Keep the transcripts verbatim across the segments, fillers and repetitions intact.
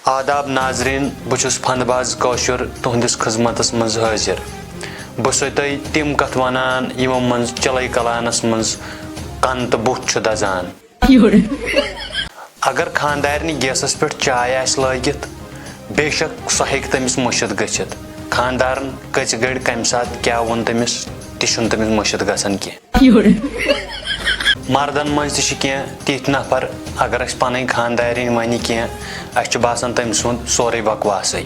آداب ناظرین، بہٕ چھُس فنٛد باز کٲشُر تُہنٛدِس خدمتس منٛز حٲضِر۔ بہٕ چھُسو تۄہہِ تِم کتھٕ ونان، یِمو منٛز چِلے کلانس منٛز کن تہٕ بُتھ چھُ دزان۔ اگر خانٛدارنہِ گیسس پٮ۪ٹھ چاے آسہِ لٲگِتھ، بے شک سۄ ہیٚکہِ تٔمِس مٔشِتھ گٔژھِتھ۔ خانٛدارن کٔژِ گٔڑۍ کمہِ ساتہٕ کیٛاہ ووٚن تٔمِس، تہِ چھُنہٕ تٔمِس مٔشِتھ گژھان کینٛہہ۔ مردن منٛز تہِ چھِ کینٛہہ تِتھۍ نفر، اگر اسہِ پنٕنۍ خانٛدارِنۍ ونہِ کینٛہہ، اسہِ چھُ باسان تٔمۍ سُنٛد سورُے بکواسٕے۔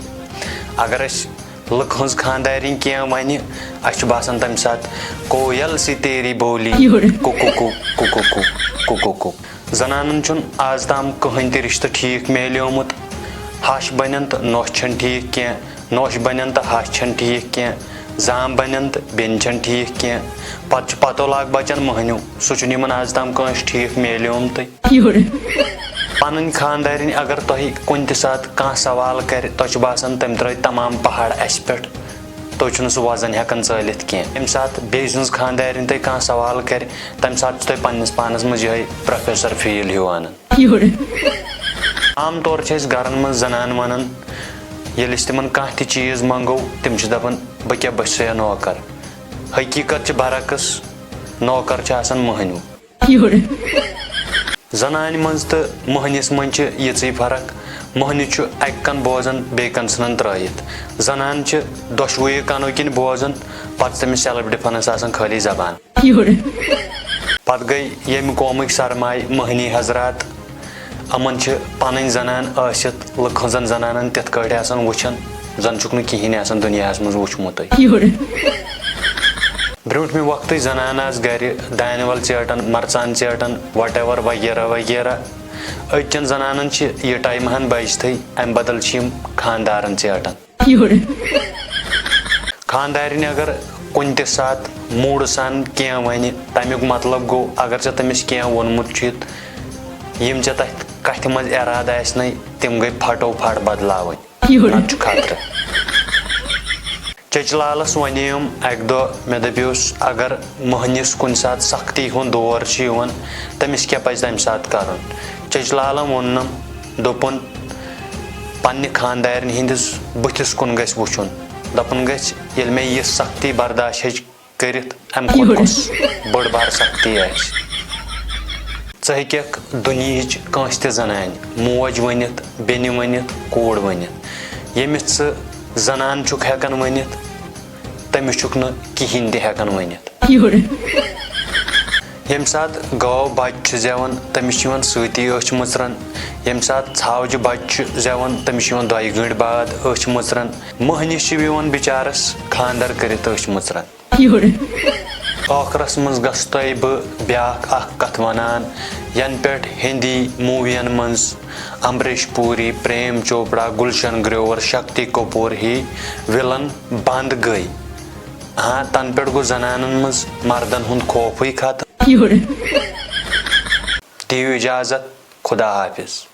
اگر اسہِ لُکہٕ ہٕنٛز خانٛدارِنۍ کینٛہہ ونہِ، اسہِ چھُ باسان تمہِ ساتہٕ کویل سی تیری بولی، یورٕ۔ کُکُکُک، کُکُکُک، کُکُکُک۔ زنانن چھُنہٕ آز تام کٕہٕنۍ تہِ رشتہٕ ٹھیٖک میلیومُت۔ ہش بنن تہٕ نوٚش چھنہٕ ٹھیٖک کینٛہہ، نوٚش بنن تہٕ ہش چھنہٕ ٹھیٖک کینٛہہ، زام بنن تہٕ بیٚنہِ چھنہٕ ٹھیٖک کینٛہہ۔ پتہٕ چھُ پتو لاگ بچان مٔہنیو، سُہ چھُنہٕ یِمن آز تام کٲنٛسہِ ٹھیٖک میلیومتُے۔ یورٕ۔ پنٕنۍ خانٛدارِنۍ اگر تۄہہِ کُنہِ تہِ ساتہٕ کانٛہہ سوال کرِ، تۄہہِ چھُ باسان تٔمۍ ترٲے تمام پہاڑ اسہِ پٮ۪ٹھ، تُہۍ چھُو نہٕ سُہ وزن ہٮ۪کان ژٲلِتھ کینٛہہ۔ ییٚمہِ ساتہٕ بیٚیہِ سٕنٛز خانٛدارِنۍ تۄہہِ کانٛہہ سوال کرِ، تَمہِ ساتہٕ چھُ تۄہہِ پنٛنِس پانَس منٛز یِہوٚے پروفیسر فیٖل ہیوٗ اَنان۔ یورٕ۔ عام طور چھِ أسۍ گرن منٛز زنانہٕ وَنان، ییٚلہِ أسۍ تِمن کانٛہہ تہِ چیٖز منٛگو، تِم چھِ دَپان، "بہٕ کیٛاہ، بہٕ چھُسا نوکر؟" حقیٖقت چھِ برعکس، نوکر چھِ آسان مٔہنیوٗ۔ یورٕ۔ زنانہِ منٛز تہٕ مۄہنِس منٛز چھِ یِژٕے فرق۔ مۄہنیو چھُ اَکہِ کَنہٕ بوزان، بیٚیہِ کَنہٕ ژھٕنان ترٛٲیِتھ۔ زنانہٕ چھِ دۄشوٕیو کَنو کِنۍ بوزان، پَتہٕ چھِ تٔمِس self defence آسان خٲلی زبان۔ یورٕ۔ پَتہٕ گٔے ییٚمہِ قومٕکۍ سرمایہِ مۄہنی حضرات۔ یِمَن چھِ پَنٕنۍ زنان ٲسِتھ لُکہٕ ہٕنٛزن زنانن تِتھ کٲٹھۍ آسان وٕچھان، زَن چھُکھ نہٕ کِہیٖنۍ آسان دُنیاہَس منٛز وٕچھمُتٕے۔ یورٕ۔ برٛونٛٹھمہِ وقتٕچ زنانہٕ آسہٕ گرِ دانہِ ول ژیٹان، مرژان ژیٹان، whatever وغیرہ وغیرہ۔ أزچٮ۪ن زنانن چھِ یہِ ٹایمہٕ ہن بچتھٕے، امہِ بدل چھِ یِم خاندارن ژیٹان۔ یورٕ۔ خاندارِنۍ اگر کُنہِ تہِ ساتہٕ موٗڈٕ سان کینٛہہ ونہِ، تمیُک مطلب گوٚو، اگر ژےٚ تٔمِس کینٛہہ ووٚنمُت چھُ، یِم ژےٚ تتھ کتھِ منٛز ارادٕ آسہِ نے، تِم گٔے پھٹو پھٹ بدلاوٕنۍ۔ یورٕ۔ نتہٕ چھُ خطرٕ۔ چچہِ لالس ونیوم اکہِ دۄہ، مےٚ دپیوس، اگر مۄہنِس کُنہِ ساتہٕ سختی ہُنٛد دور چھُ یِوان، تٔمِس کیٛاہ پزِ تمہِ ساتہٕ کرُن؟ چچہِ لالن ووٚننم، دوٚپُن، پننہِ خاندارِنۍ ہٕنٛدِس بٕتھِس کُن گژھِ وٕچھُن۔ دپُن گژھِ، ییٚلہِ مےٚ یہِ سختی برداشت ہیٚچ کٔرِتھ، امہِ کھۄتہٕ یورٕ۔ کۄس بٔڑ بار سختی آسہِ؟ ژٕ ہیٚککھ دُنیہٕچ کٲنٛسہِ تہِ زنانہِ، موج ؤنِتھ، بیٚنہِ ؤنِتھ، کوٗر ؤنِتھ۔ ییٚمِس ژٕ زنان چھُکھ ہٮ۪کان ؤنِتھ، تٔمِس چھُکھ نہٕ کِہیٖنۍ تہِ ہٮ۪کان ؤنِتھ۔ یورٕ۔ ییٚمہِ ساتہٕ گٲو بچہِ چھِ زٮ۪وان، تٔمِس چھِ یِوان سۭتی أچھ مٕژران۔ ییٚمہِ ساتہٕ ژھاوجہِ بچہِ چھُ زٮ۪وان، تٔمِس چھِ یِوان دۄیہِ گٲنٛٹہِ بعد أچھ مٕژران۔ مۄہنِس چھِ یِوان بِچارس خانٛدر کٔرِتھ أچھ مٕژران۔ یورٕ۔ ٲخرس منٛز گژھٕ تۄہہِ بہٕ بیٛاکھ اکھ کتھ ونان، ینہٕ پٮ۪ٹھ ہندی مووین منٛز امبریش پوری، پریم چوپڑا، گلشن گروور، شکتی کپور ہی ولن بنٛد گٔے۔ ہاں، تنہٕ پٮ۪ٹھ گوٚو زنانن منٛز مردن ہُنٛد خوفٕے ختم۔ یورٕ۔ دِیِو اجازت، خدا حافظ۔